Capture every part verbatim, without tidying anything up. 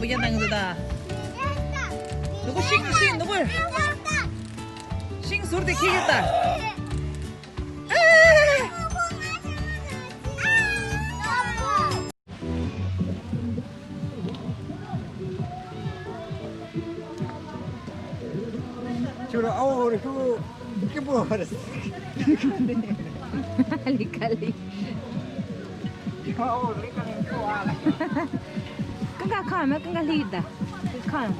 ཡ་ནང་ཟེར་ད། ནུ་གོ་ཤིང་ཤིང་ནུ་གོ། ཤིང་ཟུར་དེ་ཁྱི་ཡོད་ད། ཁྱོད་རང་ཨ་འོ་རེ་ཁྱོད་སྐྱིད་པོ་རེད། ལི་ཀ་ལི། ཨ་འོ་ལི་ཀ་ལི་ཁྱོད་ཨ་ལ། ཀུན་དགའ་ཁ་མེད་ཀུན་དགའ་ལི་ད། ཀུན་ཁ།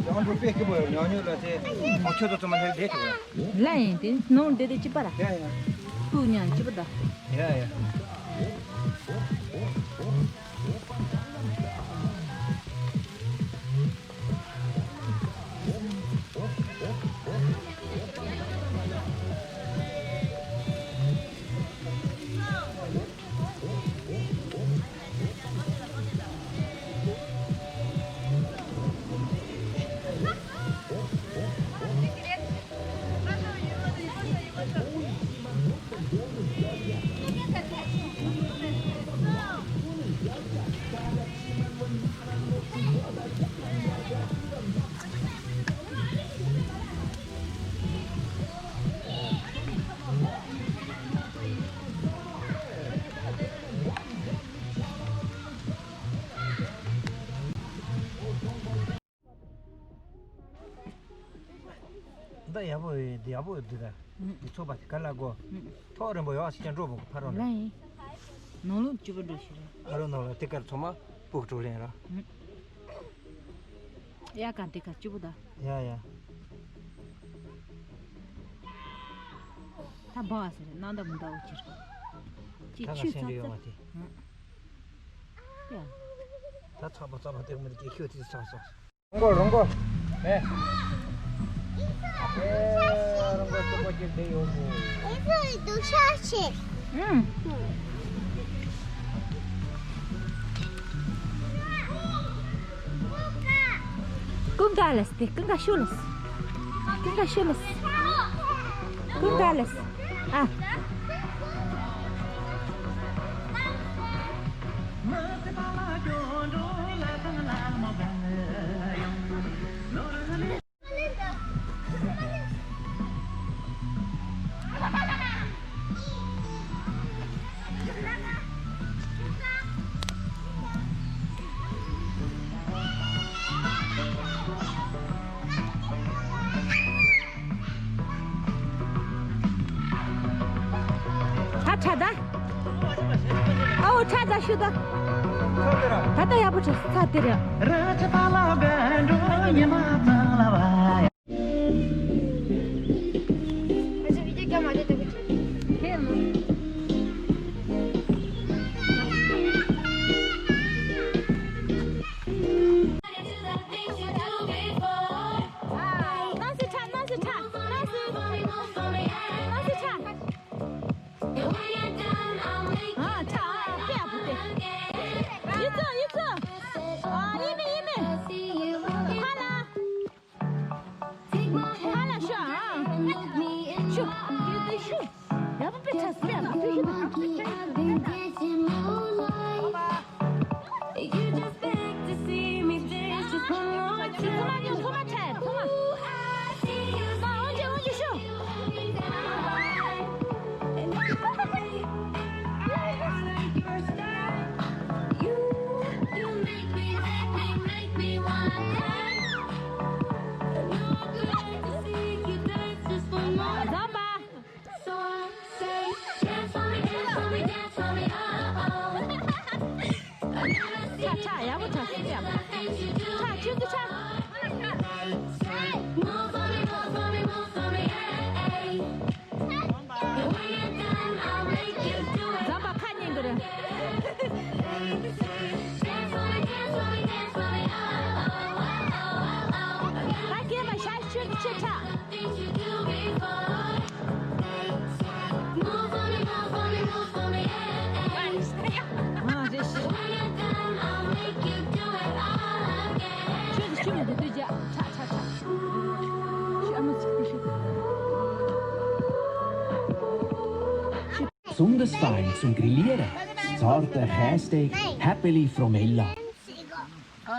ཨ་འོ་དཔེ་སྐྱིད་པོ་ཡོད་ཉོ་ཉོ་ལ་དེ། ཨ་ཁྱོད་ཚོ་ཚང་མ་ལྷན་དེ་ཐུག་ལ། ལ་ཡིན་དེ་ནོར་འདི་དེ་གཅིག་པ་ར། ཡ་ཡ། ཐུག་ཉ་གཅིག་པ་ད། ཡ་ཡ། འདི་ཡག་པོ་ཡོད། འདི་ཡག་པོ་ཡོད་འདུག་ད། འདི་ཚོ་པ་དེ་ག་ལ་གོ། ཐོག་རིང་པོ་ཡོག་ཞིག་ཀྱང་འགྲོ་མི་དགོས་ཕ་རོ་ལ། ལ་ཡིན། ནང་ལོགས་བཅུ་པ་འགྲོ་ཞིག་རེད། ཨ་རོ་ནང་ལ་དེ་གར་ཚང་མ་སྤུག་གྲོ་ལེན་ར། ཡ་ག་དེ་ག་བཅུ་པོ་ད། ཡ་ཡ། ད་འབའ་ཟེར་ནང་ད་མི་འདའ་འོ་ཅིར། ཅི་ད་ཆུ་ཚ་ཚ། ཡ། ད་ཚགས་པ་ཚགས་པ་དེ་མི་འདུག་ཁྱོད་དེ་ཚགས་སོང་། རོང་གོ་རོང་གོ། ཨེ། ཨེ་རོང་གོ་སྟུག་པོ་ཅིག་དེ་ཡོང་གོ། ཨེ་ཚོ་ཡི་སྡུག་ཤ་ཆེ། ཀུན་དགའ་ལས་ཏེ་ཀུན་དགའ་ཤོ་ལས། ཀུན་དགའ་ཤོ་ལས། ཀུན་དགའ་ལས། ཨ། ད་ཁྲ་ད། ཨའོ་ཁྲ་ད་ཤུ་ད། ད་ད་ཡག་པོ་ཁྲ་ཚ་དེ་རེད། Gesundes Fleisch zum Grillieren, das zarte Kässteak Happily Fromella.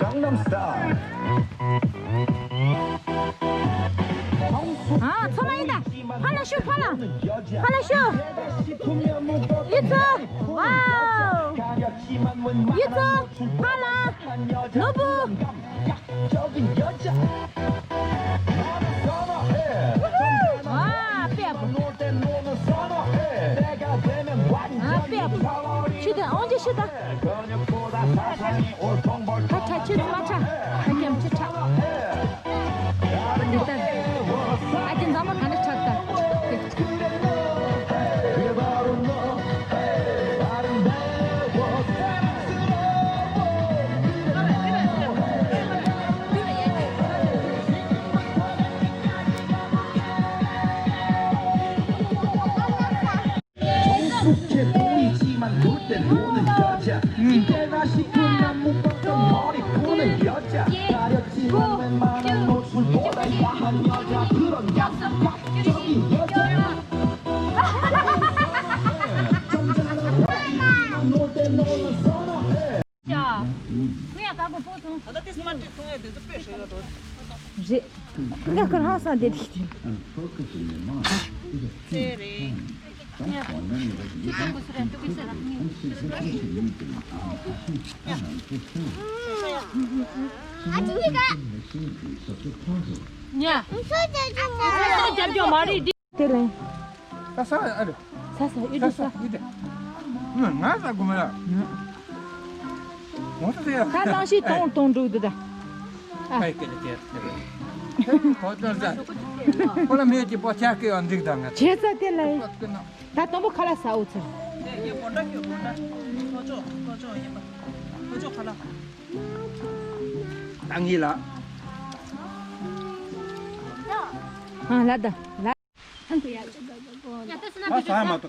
Gangnam Style. ཨ། ཚང་མ་ཡིན་ད། ཕར་ལ་ཤོག་ཕར་ལ། ཕར་ལ་ཤོག་ཡུ་ཚོ། ཝའོ། ཡུ་ཚོ། ཕར་ལ། ནོར་བུ། ཨ། དཔེ་ཡག་པོ། ཨ། དཔེ་ཡག་པོ། ཤི་ད། ཨོང་ཅི་ཤི་ད། ཁ་ཁ་ཆུ་མ་ཁྲ། ཁ་ཁ་ཆུ་ཁྲ། འདི་ལྟར། ཨ་ཅེ་འཛམ་བུ་ག་འདྲ་ཁྲག་ད། རེད། ང་ཁོ་ཧང་སང་བསྡད་དེ། ཉ། ས་རྒྱབ་ཀྱང་མ་རེད་འདི། དེ་ལས། ས་ས་ཨ་རེད། ས་ས་ཡོད་དེ་ས། ས་ཡོད་དེ། ང་ས་གོ་མ་ལ། ངོ་ས་ཡ། ད་ནང་ཤི་དོང་དོང་འགྲོ་འདུག་ད། ཨ། ཁོ་ཚོ་ས། ཁོ་ལ་མེད་ཀྱི་པོ་ཆ་སྐྱེ་བ་འགྲིག་དང་ང་། བྱས་ས་དེ་ལས། ད་དང་པོ་ཁ་ལག་ཟ་འོ་ཚར། ད་ངེས་ལ། ཨ་ལ་ད་ལ། ཨ་ས་མ་གཏོགས་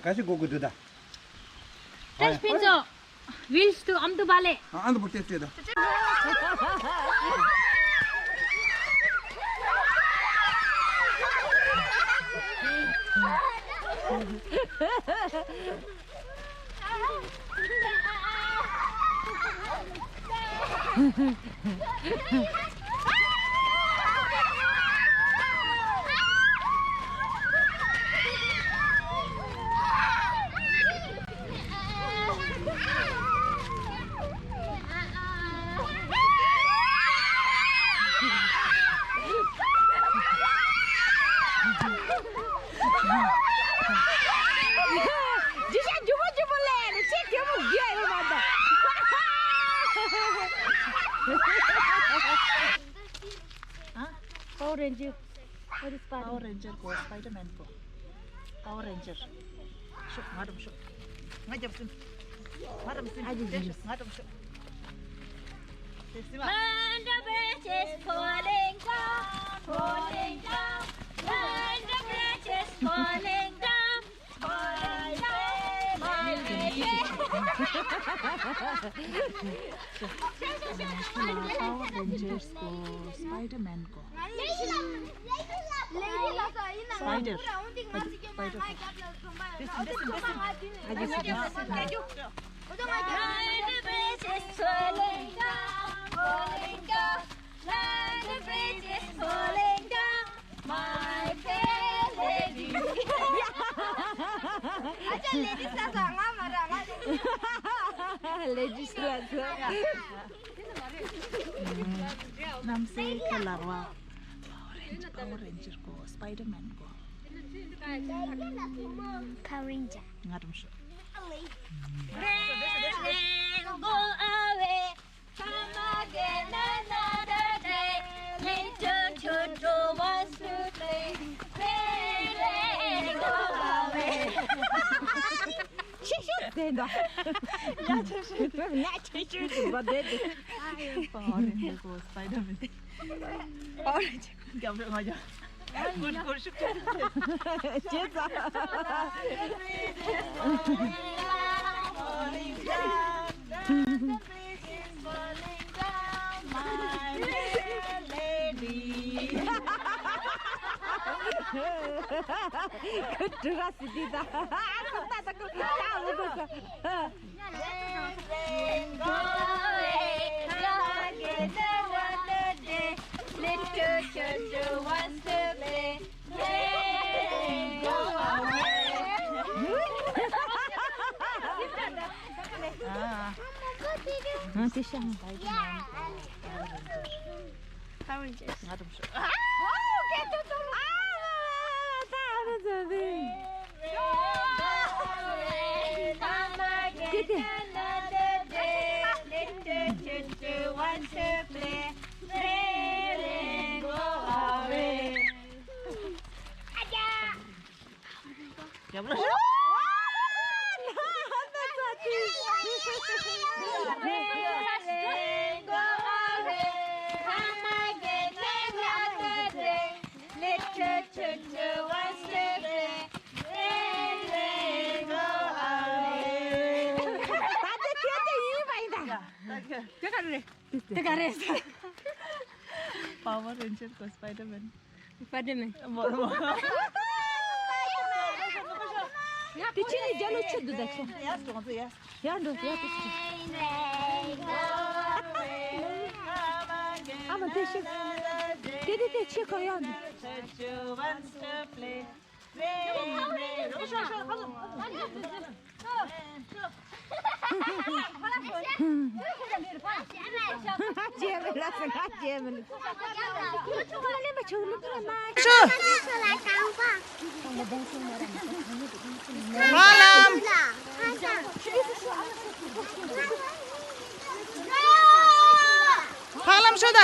ག་ཞིག་དགོས་དགོས་འདུག་ད། ཏེས་ཕིན་ཙོ། ཝིལ་སྟུ་ཨམ་དུ་བ་ལེ། ཨ་ཨ་འདུ་པོ་ཏེས་ཏེ་ད། ཇི་ཤ་རྒྱུ་མོ་རྒྱུ་མོ་ལས་རེ་ཆེ་རྒྱུ་མོ་རྒྱུ་ཡོད་མ་ད། ཨ། Power Ranger། What is Power Ranger གོ Spider-Man གོ Power Ranger། ཤོག་ང་རམ་ཤོག་ང་རྒྱབ་སིམ། ང་རམ་སིམ། ཨ་ཇི་ཇི། ཤོག་ང་རམ་ཤོག་དེ་སིམ་ཨ། When the bridge is falling down, falling down, when the bridge is falling down, falling down, my baby. Power Rangers གོ Spider-Man གོ Spider. Spider. Listen, listen, listen. Ladies ལ་ཚོ། གནམ་སའི་ཁ་ལག་པ། Power Ranger, Power Ranger གོ Spider-Man གོ Power Ranger. ང་རམ་ཤོག Go away, come again another day. Little Toto wants to play. Play, play, go away. ཤི་ཤི་དེ་འདྲ། ཉ་ཆེ་ཤི། ཉ་ཆེ་ཤི་དེ་འདྲ་དེ། Power Ranger གོ Spider-Man། Power Ranger། རྒྱབ་རོགས་ང་རྒྱབ། ཀུར་ཀུར་ཤུགས་ཆེ། བྱས་ཙང་། ཁུ་དྲི་ར་སི་དི་ད། ད་ད་ད་ད་ད། Little choo-choo wants to play. Play, go away. ཨ། ང་དེ་ཤ་ང་ད་ཡིན། ང་དུ་ཤ། ཨ། ད་ཨ་ད་ད། Come again another day. Little choo-choo wants to play. Play, go away. Play, go away. Come again another day. Little choo-choo wants to play. Play, play, go away. ད་ལྟ་ཁྱེད་དེ་ཡིན་པ་ཡིན་ད། དེ་ག་རེད། དེ་ག་རེད། Power Ranger གོ་Spider-Man། Spider-Man། མོ་རོ། དེ་ཕྱི་ནས་རྒྱ་ལོ་ཆུ་འདུག་ད་ཆུ། ཡར་འགྲོ་ཡར་འགྲོ་ཡར་འགྲོ། ཨ་མ་དེ་ཤི། དེ་དེ་དེ་ཆུ་ཁོ་ཡར་འགྲོ། ཕ་ལམ་ཤོད་ད།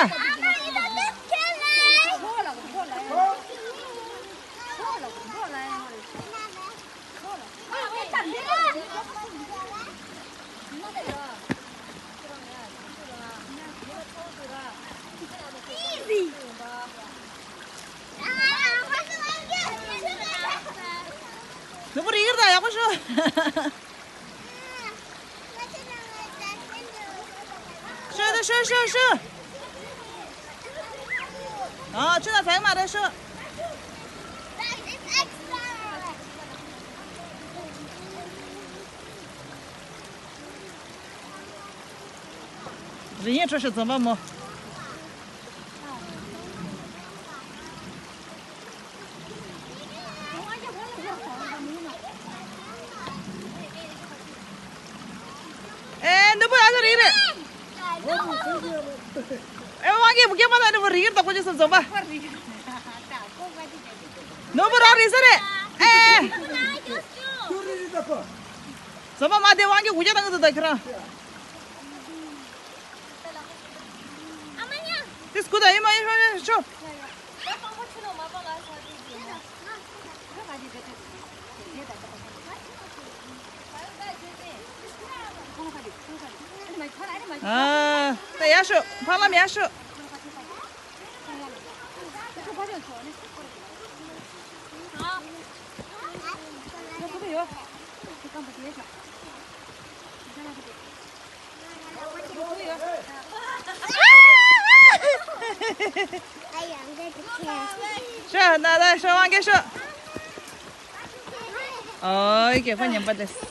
ནུ་བོ་རིལ་ད་ཡག་པོ་ཤོད། ཤོད་དོ་ཤོད་ཤོད་ཤོད། ཨ་ཆུ་ན་ཚང་མ་རེད་ཤོད། རི་ཡན་ཁྲོ་ཤོད་འཛོམས་པ་མོ། ཨེ་ནུ་བོ་ཨ་ཟོ་རིག་རེད། ཨེ་དབང་གིས་བུ་སྐྱེས་མ་ད་ནུ་བོ་རིག་རེད་ད་ཁོ་ཅི་སོང་འཛོམས་པ། ནུ་བོ་རང་རིག་ས་རེད། ཨེ། འཛོམས་པ་མ་དེ་དབང་གིས་བུ་སྐྱེས་ད་ང་ཚོ་ད་ཁྱེད་རང་། དེ་སྐུ་ད་ཡིན་མ་ཡིན་ཤོག་ཤོག་ཤོག་ཨ། ད་ཡར་ཤོག་ཕ་ལམ་ཡར་ཤོག་ཤོག་ན་ད་ཤོག་དབང་གིས་ཤོག་ཨོ་ཡ་ཁྱོད་ཉན་པ་དེ།